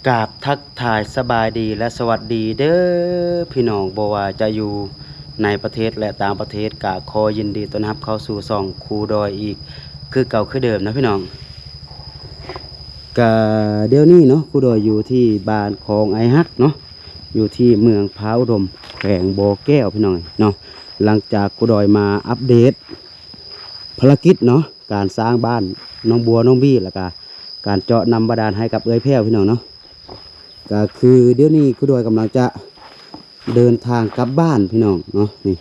ກາບທັກທາຍສະບາຍດີ ແລະ ສະຫວັດດີເດີພີ່ນ້ອງ ບໍ່ວ່າຈະຢູ່ໃນປະເທດ ແລະ ຕ່າງປະເທດ ກະຂໍຍິນດີຕ້ອນຮັບເຂົ້າສູ່ຊ່ອງຄູດອຍອີກຄືເກົ່າຄືເດີມນະພີ່ນ້ອງ. ກະດຽວນີ້ເນາະ ຄູດອຍຢູ່ທີ່ບ້ານຂອງອ້າຍຮັກເນາະ ຢູ່ທີ່ເມືອງພາອຸດົມ ແຂວງບໍ່ແກ້ວພີ່ນ້ອງເນາະ. ຫຼັງຈາກຄູດອຍມາອັບເດດພາລະກິດເນາະ ການສ້າງບ້ານນ້ອງບົວ ນ້ອງບີ ແລ້ວກະ ການເຈາະນ້ຳບາດານໃຫ້ກັບເອື້ອຍແພ້ວພີ່ນ້ອງເນາະ. ກະຄືດຽວນີ້ຄູດອຍກຳລັງຈະເດີນທາງກັບບ້ານພີ່ນ້ອງເນາະ. ນີ້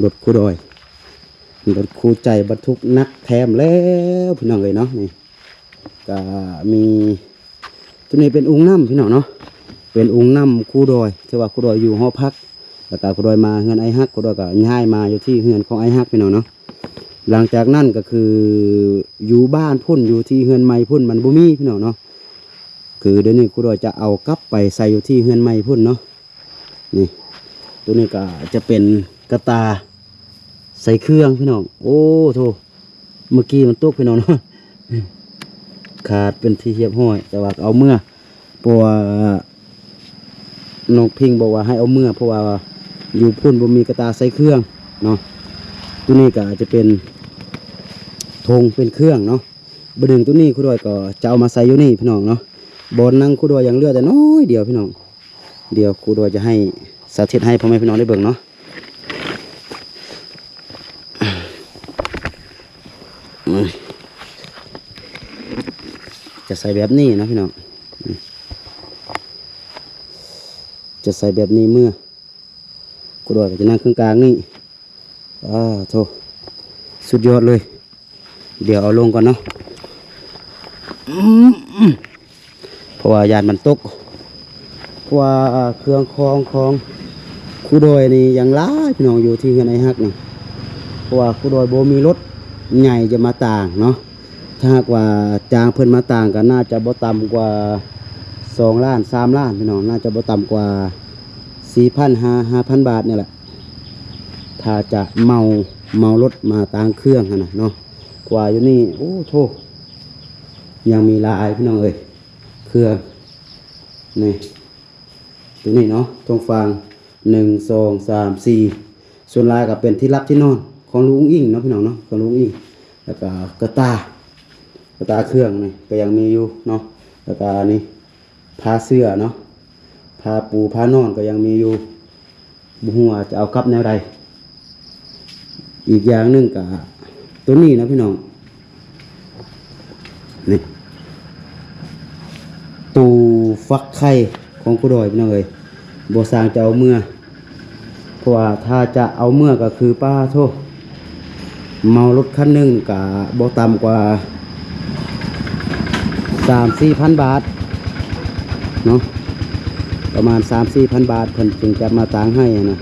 ລົດຄູດອຍ ລົດຄູ່ໃຈບັນທຸກໜັກແຖມແລ້ວພີ່ນ້ອງເອີຍເນາະ. ນີ້ກະມີ ໂຕນີ້ເປັນອຸງນ້ຳພີ່ນ້ອງເນາະ ເປັນອຸງນ້ຳຄູດອຍ ຖືວ່າຄູດອຍຢູ່ຫໍພັກ ແລ້ວກະຄູດອຍມາເຮືອນອ້າຍຮັກ ຄູດອຍກະຍ້າຍມາຢູ່ທີ່ເຮືອນຂອງອ້າຍຮັກພີ່ນ້ອງເນາະ. ຫຼັງຈາກນັ້ນກະຄືຢູ່ບ້ານພຸ້ນ ຢູ່ທີ່ເຮືອນໃໝ່ພຸ້ນ ມັນບໍ່ມີພີ່ນ້ອງເນາະ ຄືດຽວນີ້ຄູດອຍຈະເອົາກັບໄປໃສ່ຢູ່ທີ່ເຮືອນໃໝ່ພຸ້ນເນາະ. ນີ້ ໂຕນີ້ກະຈະເປັນກະຕ່າໃສ່ເຄື່ອງພີ່ນ້ອງ. ໂອ້ໂທ້ ເມື່ອກີ້ມັນຕົກພີ່ນ້ອງເນາະ ຂາດເປັນທີ່ຮຽບຮ້ອຍ ແຕ່ວ່າກະເອົາເມືອ ເພາະວ່ານ້ອງພິງບອກວ່າໃຫ້ເອົາເມືອ ເພາະວ່າຢູ່ພຸ້ນບໍ່ມີກະຕ່າໃສ່ເຄື່ອງເນາະ. ໂຕນີ້ກະຈະເປັນຖົງເປັນເຄື່ອງເນາະ. ບາດໜຶ່ງໂຕນີ້ຄູດອຍກໍຈະເອົາມາໃສ່ຢູ່ນີ້ພີ່ນ້ອງເນາະ. ບ່ອນນັ່ງຄູດອຍຍັງເຫຼືອແຕ່ນ້ອຍດຽວພີ່ນ້ອງ. ດຽວຄູດອຍຈະໃຫ້ສາທິດໃຫ້ພໍ່ແມ່ພີ່ນ້ອງໄດ້ເບິ່ງເນາະ. ຈະໃສ່ແບບນີ້ເນາະພີ່ນ້ອງ ຈະໃສ່ແບບນີ້ເມືອ ຄູດອຍກໍຈະນັ່ງເຄິ່ງກາງນີ້. ອ້າໂທ້ ສຸດຍອດເລີຍ. ດຽວເອົາລົງກ່ອນເນາະ ເພາະວ່າຢ້ານມັນຕົກ ເພາະວ່າເຄື່ອງຂອງຂອງຄູດອຍນີ້ຍັງຫຼາຍພີ່ນ້ອງ ຢູ່ທີ່ເຮືອນອ້າຍຮັກນີ້ ເພາະວ່າຄູດອຍບໍ່ມີລົດໃຫຍ່ຈະມາຕາງເນາະ. ຖ້າຫາກວ່າຈ້າງເພິ່ນມາຕາງກໍໜ້າຈະບໍ່ຕ່ຳກວ່າສອງລ້ານ ສາມລ້ານພີ່ນ້ອງ ໜ້າຈະບໍ່ຕ່ຳກວ່າສີ່ພັນຫາຫ້າພັນບາດນີ້ແຫຼະ ຖ້າຈະເໝົາ ເໝົາລົດມາຕາງເຄື່ອງຫັ້ນນະເນາະ. ກວ່າຢູ່ນີ້ ໂອ້ໂທ້ ຍັງມີຫຼາຍພີ່ນ້ອງເອີຍ ເຄື່ອງນີ້ ໂຕນີ້ເນາະ ທົ່ງຟາງ ໜຶ່ງ ສອງ ສາມ ສີ່ ສ່ວນຫຼາຍກໍເປັນທີ່ຫຼັບທີ່ນອນຂອງລຸງອຸ້ງອິງເນາະພີ່ນ້ອງເນາະ ຂອງລຸງອຸ້ງອິງ. ແລ້ວກໍກະຕ່າ ກະຕ່າເຄື່ອງນີ້ກໍຍັງມີຢູ່ເນາະ ແລ້ວກໍອັນນີ້ຜ້າເສື້ອເນາະ ຜ້າປູຜ້ານອນກໍຍັງມີຢູ່ ບໍ່ຮູ້ວ່າຈະເອົາກັບແນວໃດ. ອີກຢ່າງໜຶ່ງກະໂຕນີ້ນະພີ່ນ້ອງ ນີ້ ຕູ້ຟັກໄຂ່ຂອງຄູດອຍພີ່ນ້ອງເອີຍ ບໍ່ຊ່າງຈະເອົາເມືອ ເພາະວ່າຖ້າຈະເອົາເມືອກໍຄື ປາໂທ້ ເໝົາລົດຄັນໜຶ່ງກະບໍ່ຕ່ຳກວ່າສາມສີ່ພັນບາດເນາະ ປະມານສາມສີ່ພັນບາດ ເພິ່ນຈຶ່ງຈະມາຕາງໃຫ້ຫັ້ນນະ.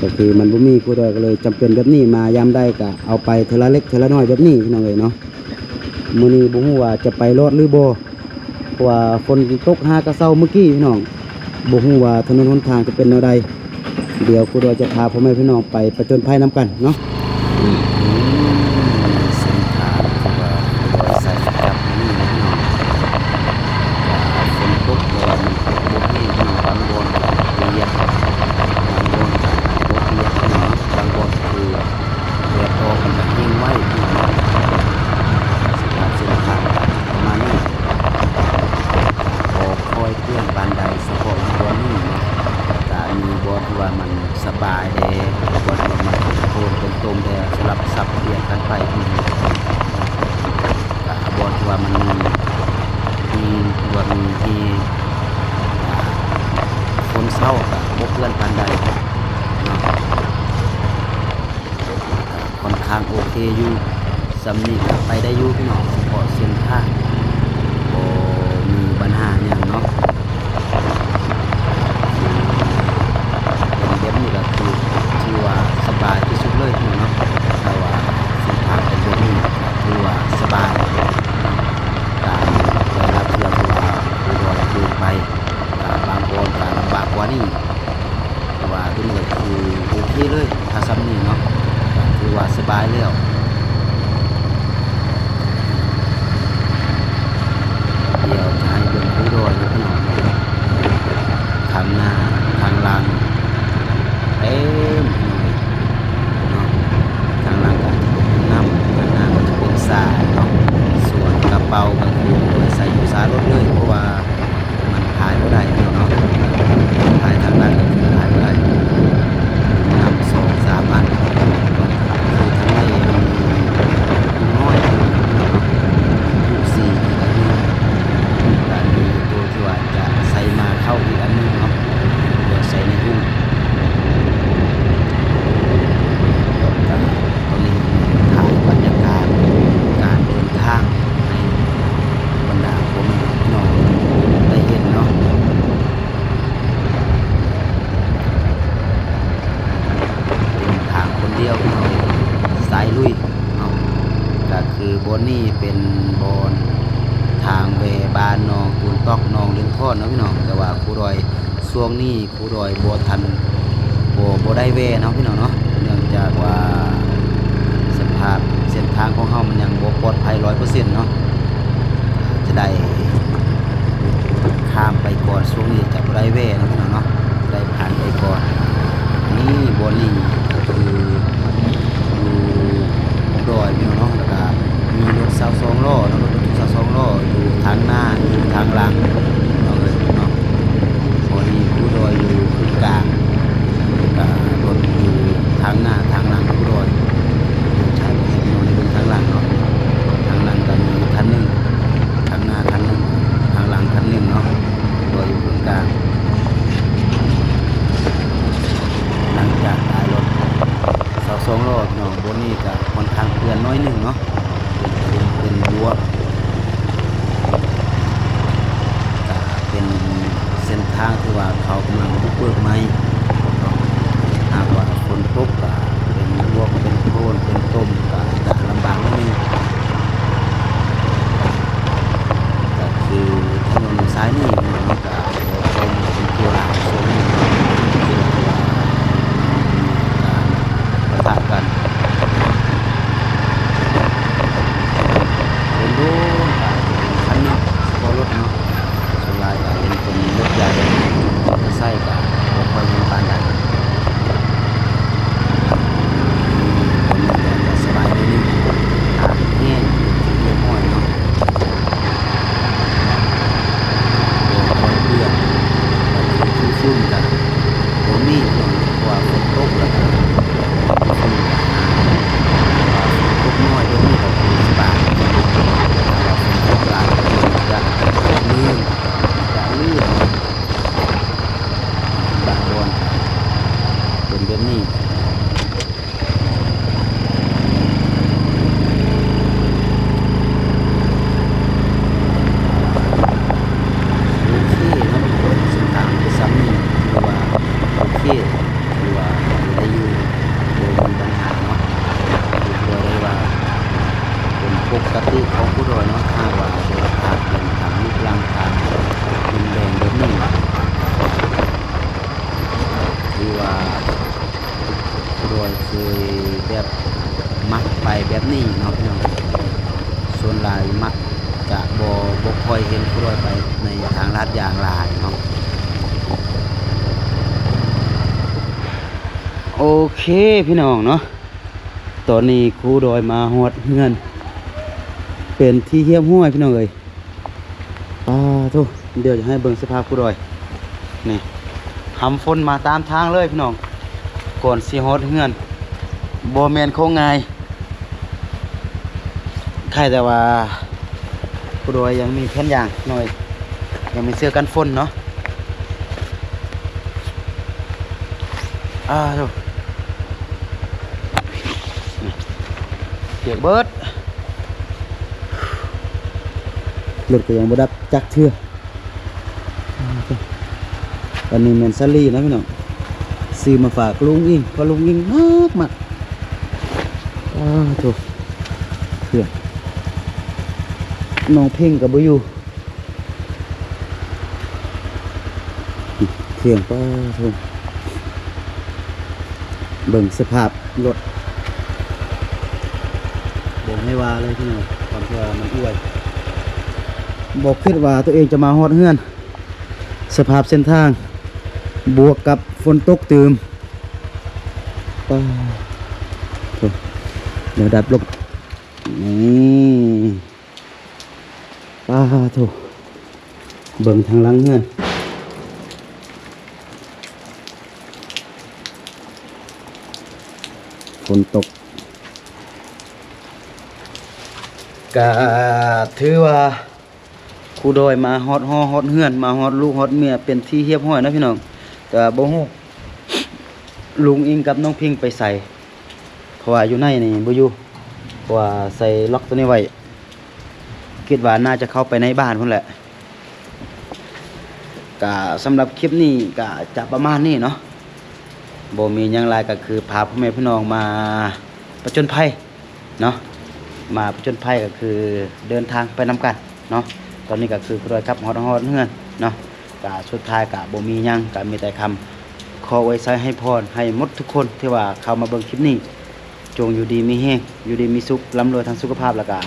ກໍຄືມັນບໍ່ມີຜູ້ໃດ ກໍເລີຍຈຳເປັນແບບນີ້ ມາຍາມໃດກໍເອົາໄປເທື່ອລະເລັກເທື່ອລະນ້ອຍແບບນີ້ ພີ່ນ້ອງເອີຍເນາະ. ມື້ນີ້ບໍ່ຮູ້ວ່າຈະໄປລອດຫຼືບໍ່ ເພາະວ່າຝົນຕົກຫາກະເຊົາມື້ກີ້ພີ່ນ້ອງ ບໍ່ຮູ້ວ່າຖະໜົນຫົນທາງຈະເປັນແນວໃດ. ດຽວຄູດອຍຈະພາພໍ່ແມ່ພີ່ນ້ອງໄປປະຈົນໄພນຳກັນເນາະ. ເສັ້ນທາງທີ່ວ່າຄູດອຍໃຊ້ຈັບມື້ນີ້ເນາະພີ່ນ້ອງ ກໍຝົນຕົກ ແຕ່ວ່າມັນຕົກບໍ່ແຮງພີ່ນ້ອງ ບາງບ່ອນກໍປຽກ ບາງບ່ອນກໍບໍ່ປຽກພີ່ນ້ອງ ບາງບ່ອນຄື ແດດອອກມັນກະແຮງໄວຢູ່ເນາະ. ສະພາບເສັ້ນທາງກະປະມານນີ້ ບໍ່ຄ່ອຍເປື້ອນປານໃດ ສະເພາະຢູ່ບ່ອນນີ້ເນາະ ກະມີບ່ອນທີ່ວ່າມັນສະບາຍແດ່ ບ່ອນທີ່ວ່າມັນໂຄນຕົງໆແດ່ ສະຫຼັບສັບປ່ຽນກັນໄປ ກະບ່ອນທີ່ວ່າມັນມີ ມີ ທີ່ວ່າມີແຮ່ ກະຝົນເຊົາກະບໍ່ເປື້ອນປານໃດເນາະ. ກະຄ່ອນຂ້າງໂອເຄຢູ່ ສ່ຳນີ້ກະໄປໄດ້ຢູ່ພີ່ນ້ອງ ສະເພາະເສັ້ນທາງບໍ່ມີບັນຫາຫຍັງເນາະ. ເປັນແບບນີ້ກະຄືຖືວ່າສະບາຍທີ່ສຸດເລີຍພີ່ນ້ອງເນາະ ຖ້າວ່າເສັ້ນທາງເປັນແບບນີ້ກະຖືວ່າສະບາຍ. ກະໄດ້ລັບເທື່ອທີ່ວ່າພູດອຍເຄີຍໄປ ກະບາງບ່ອນກະລຳບາກກວ່ານີ້ ແຕ່ວ່າໂຕນີ້ກະຄືໂອເຄເລີຍ ຖ້າສ່ຳນີ້ເນາະ ກະຖືວ່າສະບາຍແລ້ວ. ຫຼັງເຕັມເນາະ. ທາງຫຼັງກໍຈະເປັນນ້ຳ ທາງໜ້າກໍຈະເປັນສາຍເນາະ. ສ່ວນກະເປົາກໍຄືໄວ້ໃສ່ຢູ່ສາລົດເລີຍ ເພາະວ່າ ມັນຂາຍບໍ່ໄດ້ເນາະ, ຂາຍທາງນັ້ນກໍຄືຂາຍບໍ່ໄດ້ ນຳສອງສາມອັນ. ຄືທາງໃນ ລຸງນ້ອຍເພິ່ນກໍມີເນາະ ຢູ່ສີ່ອີກອັນໜຶ່ງ ກໍມີໂຕທີ່ວ່າຈະໃສ່ມາເຂົ້າອີກອັນໜຶ່ງເນາະ ເພື່ອໃສ່ໃນຮຸ້ງ. ກໍຕອນນີ້ຖ່າຍບັນຍາກາດການເດີນທາງໃຫ້ບັນດາພໍ່ແມ່ ພີ່ນ້ອງໄດ້ເຫັນເນາະ. ເດີນທາງຄົນດຽວພີ່ນ້ອງ ສາຍລຸຍເນາະ. ກໍຄືບ່ອນນີ້ເປັນບ່ອນທາງແວ່ບ້ານໜອງຕູນຕອກ ໜອງເລນທອນເນາະພີ່ນ້ອງ. ແຕ່ວ່າຄູດອຍ ຊ່ວງນີ້ຄູດອຍບໍ່ທັນ ບໍ່ ບໍ່ໄດ້ແວ່ເນາະພີ່ນ້ອງເນາະ, ເນື່ອງຈາກວ່າສະພາບເສັ້ນທາງຂອງເຮົາມັນຍັງບໍ່ປອດໄພຮ້ອຍເປີເຊັນເນາະ. ຈະໄດ້ຂ້າມໄປກ່ອນ ຊ່ວງນີ້ຈະບໍ່ໄດ້ແວ່ເນາະພີ່ນ້ອງເນາະ, ຈະໄດ້ຜ່ານໄປກ່ອນ. ນີ້ ບ່ອນນີ້ກໍຄືຢູ່ດອຍພີ່ນ້ອງເນາະ, ແລ້ວກໍມີລົດຊາວສອງລໍ້ເນາະ, ລົດບັນທຸກຊາວສອງລໍ້ຢູ່ທາງໜ້າ ຢູ່ທາງຫຼັງພີ່ນ້ອງເອີຍເນາະ. ບ່ອນນີ້ຄູດອຍຢູ່ຄືກາງ ກະລົດຢູ່ທາງໜ້າທາງຫຼັງຄູດອຍ. ໃຊ້ບໍ່ເຫັນພີ່ນ້ອງ ໃນເບິ່ງທາງຫຼັງເນາະ, ທາງຫຼັງກໍມີຄັນໜຶ່ງ ທາງໜ້າຄັນໜຶ່ງ ທາງຫຼັງຄັນໜຶ່ງເນາະ, ດອຍຢູ່ເຄິ່ງກາງ. ຫຼັງຈາກທ້າຍລົດຊາວສອງລໍ້ພີ່ນ້ອງ ບ່ອນນີ້ກໍຂ້ອນຂ້າງເປື້ອນໜ້ອຍໜຶ່ງເນາະ, ເປັນ ເປັນບົວ. ກະເປັນເສັ້ນທາງທີ່ວ່າເຂົາກຳລັງບຸກເບີກໃໝ່ເນາະ. ຫາກວ່າຝົນຕົກກະເປັນບົວ ເປັນໂຄນ ເປັນຕົມ ກະຈະລຳບາກໜ້ອຍໜຶ່ງ. ກະຄືຖະໜົນສາຍນີ້ເນາະ ກະບໍ່ເປັນ ເປັນຕົວຫຼັກ ສ່ວນໜຶ່ງເນາະ ທີ່ວ່າມີການປະທະກັນ. ໂດນໆ ກໍເປັນຄັນໜຶ່ງ ສະເພາະລົດເນາະ, ສ່ວນຫຼາຍກໍເຫັນເປັນລົດໃຫຍ່ ມໍເຕີໄຊກໍບໍ່ຄ່ອຍເຫັນປານໃດ. ຕົວນີ້ກໍຈະສະບາຍໜ້ອຍໜຶ່ງ ຖ້າແຫ້ງເປັນທີ່ຮຽບຮ້ອຍເນາະ. ບໍ່ຄ່ອຍເປື້ອນ ກໍຄືຂີ້ຝຸ່ນກໍບໍ່ມີເນາະ ເພາະວ່າຝົນຕົກແລ້ວກໍຂີ້ຝຸ່ນກໍຫາຍ. ຖ້າວ່າຝົນຕົກໜ້ອຍແບບນີ້ກໍຄືສະບາຍ, ຖ້າວ່າຝົນຕົກຫຼາຍກໍຈະລື່ນ ຈະລື່ນ. ບາງບ່ອນກໍເປັນແບບນີ້. ໂອເຄເນາະ ເສັ້ນທາງກໍສ່ຳນີ້ ຖືວ່າໂອເຄ ຖືວ່າໄດ້ຢູ່ ບໍ່ມີບັນຫາເນາະ. ກໍໄດ້ວ່າເປັນປົກກະຕິຂອງພູດອຍເນາະ, ຖ້າຫາກວ່າເດີນທາງເປັນທາງລູກລັງ ທາງດິນແດງແບບນີ້ ຖືວ່າ ຜູ້ດອຍເຄີຍແບບມັກໄປແບບນີ້ເນາະພີ່ນ້ອງ, ສ່ວນຫຼາຍມັກຈະບໍ່ ບໍ່ຄ່ອຍເຫັນຜູ້ດອຍໄປໃນທາງລາດຢາງຫຼາຍເນາະ. ໂອເຄພີ່ນ້ອງເນາະ, ຕອນນີ້ຄູດອຍມາຮອດເຮືອນເປັນທີ່ຮຽບຮ້ອຍພີ່ນ້ອງເອີຍ. ປາໂທ້ ດຽວຈະໃຫ້ເບິ່ງສະພາບຄູດອຍນີ້, ຫຳຝົນມາຕາມທາງເລີຍພີ່ນ້ອງ ກ່ອນຊິຮອດເຮືອນ, ບໍ່ແມ່ນຂອງງ່າຍ. ໃຄ່ແຕ່ວ່າຄູດອຍຍັງມີແຜ່ນຢາງໜ້ອຍ, ຍັງມີເສື້ອກັນຝົນເນາະ. ອາໂທ້ ປຽກເບິດ. ລົດກໍຍັງບໍ່ດັບຈັກເທື່ອ. ອັນນີ້ແມ່ນສາລີເນາະພີ່ນ້ອງ, ຊື້ມາຝາກລຸງອິງ ເພາະລຸງອິງມັກໆ. ອາໂທ້ ເຄື່ອງ ນ້ອງເພັງກໍບໍ່ຢູ່. ເຄື່ອງ ປາໂທ້ ເບິ່ງສະພາບລົດ ບໍ່ໃຫ້ວ່າເລີຍພີ່ນ້ອງ, ຄວາມທີ່ວ່າມັນອວຍ ບໍ່ຄິດວ່າຕົວເອງຈະມາຮອດເຮືອນ. ສະພາບເສັ້ນທາງ ບວກກັບຝົນຕົກຕື່ມ ປາໂທ້ ດຽວດັບລົງ ນີ້ ປາໂທ້ ເບິ່ງທາງຫຼັງເຮືອນ ຝົນຕົກ ກະຖືວ່າ ຄູດອຍມາຮອດຫໍຮອດເຮືອນ ມາຮອດລູກຮອດເມຍເປັນທີ່ຮຽບຮ້ອຍນະພີ່ນ້ອງ ແຕ່ວ່າບໍ່ຮູ້ລຸງອິງກັບນ້ອງພິງໄປໃສ ເພາະວ່າຢູ່ໃນນີ້ບໍ່ຢູ່ ເພາະວ່າໃສ່ລັອກໂຕນີ້ໄວ້ ຄິດວ່າໜ້າຈະເຂົ້າໄປໃນບ້ານພຸ້ນແຫຼະ. ກະສຳລັບຄລິບນີ້ກະຈະປະມານນີ້ເນາະ ບໍ່ມີຫຍັງຫຼາຍ ກະຄືພາພໍ່ແມ່ພີ່ນ້ອງມາປະຈົນໄພເນາະ ມາປະຈົນໄພ ກະຄືເດີນທາງໄປນຳກັນເນາະ. ຕອນນີ້ກະຄືຄູດອຍກັບຮອດ ຮອດເຮືອນເນາະ ກະສຸດທ້າຍກະບໍ່ມີຫຍັງ ກະມີແຕ່ຄຳຂໍອວຍໄຊໃຫ້ພອນໃຫ້ໝົດທຸກຄົນທີ່ວ່າເຂົ້າມາເບິ່ງຄລິບນີ້ ຈົ່ງຢູ່ດີມີແຮງ ຢູ່ດີມີສຸກ ລ່ຳລວຍທາງສຸຂະພາບ ແລ້ວກະ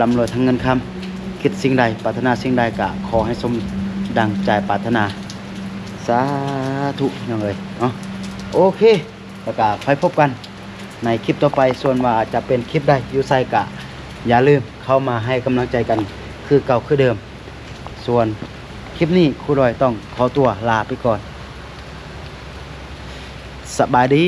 ລ່ຳລວຍທາງເງິນຄຳ ຄິດສິ່ງໃດປາດຖະໜາສິ່ງໃດກະຂໍໃຫ້ສົມດັ່ງໃຈປາດຖະໜາ ສາທຸ ພີ່ນ້ອງເອີຍເນາະ. ໂອເຄ ແລ້ວກະຄ່ອຍພົບກັນໃນຄລິບຕໍ່ໄປ ສ່ວນວ່າຈະເປັນຄລິບໃດ ຢູ່ໃສກະຢ່າລືມເຂົ້າມາໃຫ້ກຳລັງໃຈກັນຄືເກົ່າຄືເດີມ. ສ່ວນຄລິບນີ້ຄູດອຍຕ້ອງຂໍຕົວລາໄປກ່ອນ ສະບາຍດີ.